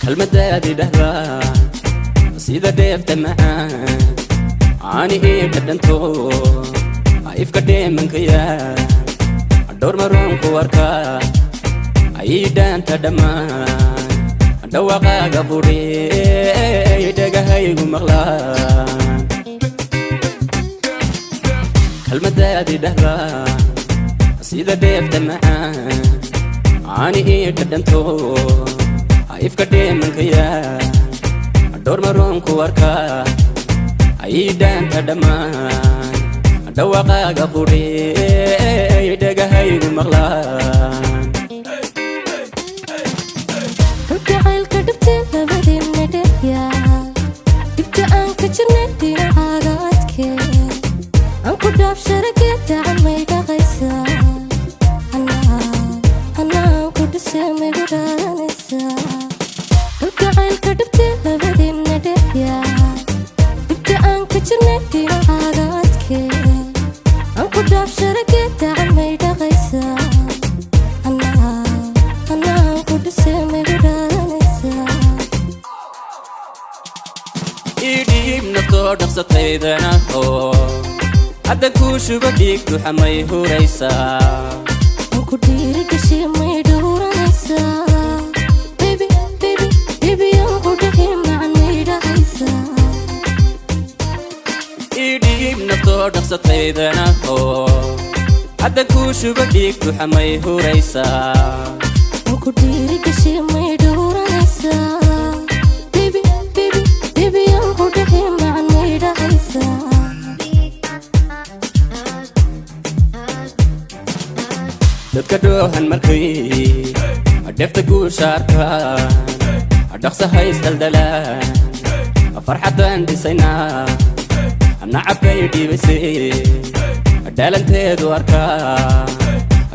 Kelmadaadii dhahdaa sida dheefta macaan, caani ii dhadhanto, ifka dheemanka dhowr maroonku arkaa ii dhaanta dhammaan. Dhawaaqaaga qudhey dhegahaygu maqlaan. Kelmadaadii dhahdaa sida dheefta macaan, caani ii dhadhanto, ifka dheemanka dhowr maroonku arkaa ii dhaanta dhammaan. Dhawaaqaaga qudhey dhegahaygu maqlaan. Kalgacaylka dhabtee labadeenna dheeryaa, dhibka aan ka jirnay dhinacaaga adkee, aan ku dhaaf sharagee dacan may dhaqaysaa, anaa ku dhisee maygu dhaadanaysaa. Kalgacaylka dhabtee labadeenna dheeryaa, dhibka aan ka jirnay dhinacaaga adkee, aan ku dhaaf sharagee dacan may dhaqaysaa, anaa ku dhisee maygu dhaadanaysaa. Ii dhiib naftoo dhaqsataydana oo hadda kuu shubo dhiig duxa may huraysaa. Aan ku dhiirigashay may dhowranaysaa. Baby, baby, baby, aan ku dhihi macan may dhahaysaa. Ii dhiib naftoo dhaqsataydana oo hadda kuu shubo dhiig duxa may huraysaa. Aan ku dhiirigashay may dhowranaysaa. Baby, baby, baby, aan ku dhihi macan may dhahaysaa. Dadka dhoohan markay dhefta guusha arkaan, dhaqsa haysdaldalaan. Farxaddaan dhisaynaa nacabkay dhiibaysay, dhaalanteedu arkaa.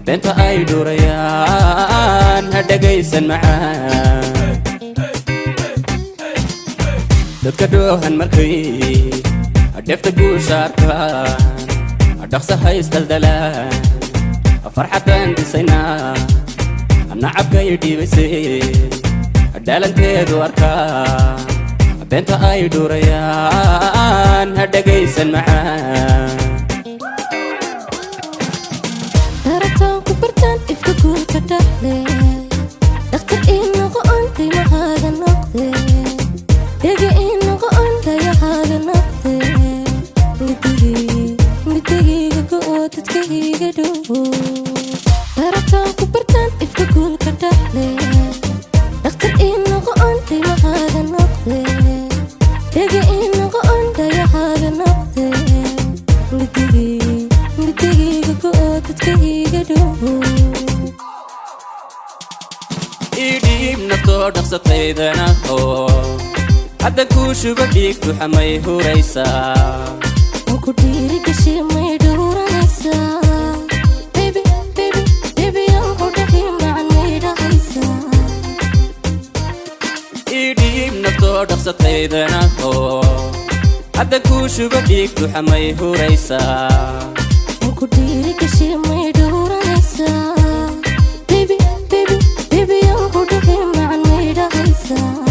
Beenta ay dhuurayaan ha dhegaysan macaan. Dadka dhoohan markay dhefta guusha arkaan, dhaqsa haysdaldalaan. Farxaddaan dhisaynaa nacabkay dhiibaysay, dhaalanteedu arkaa. Beenta ay dhuurayaan ha dhegaysan macaan. Darataan ku bartaan ifka guurka dhaxle, dhakhtar ii noqo on qiimahaaga noqde, dhega ii noqo on dayahaaga noqde, midigayga go'o dadkayga dhowo. Darataan ku bartaan ifka guurka dhaxle, dhakhtar ii noqo on qiimahaaga noqde, dhega ii noqo on dayahaaga noqde, midigayga go'o dadkayga dhowo. Ii dhiib naftoo dhaqsataydana oo hadda kuu shubo dhiig duxa may huraysaa. Aan ku dhiirigashay may dhowranaysaa. Baby, baby, baby, aan ku dhihi macan may dhahaysaa. Ii dhiib naftoo dhaqsataydana oo hadda kuu shubo dhiig duxa may huraysaa. Aan ku dhiirigashay may dhowranaysaa. Baby, baby, baby, aan ku dhihi macan may dhahaysaa.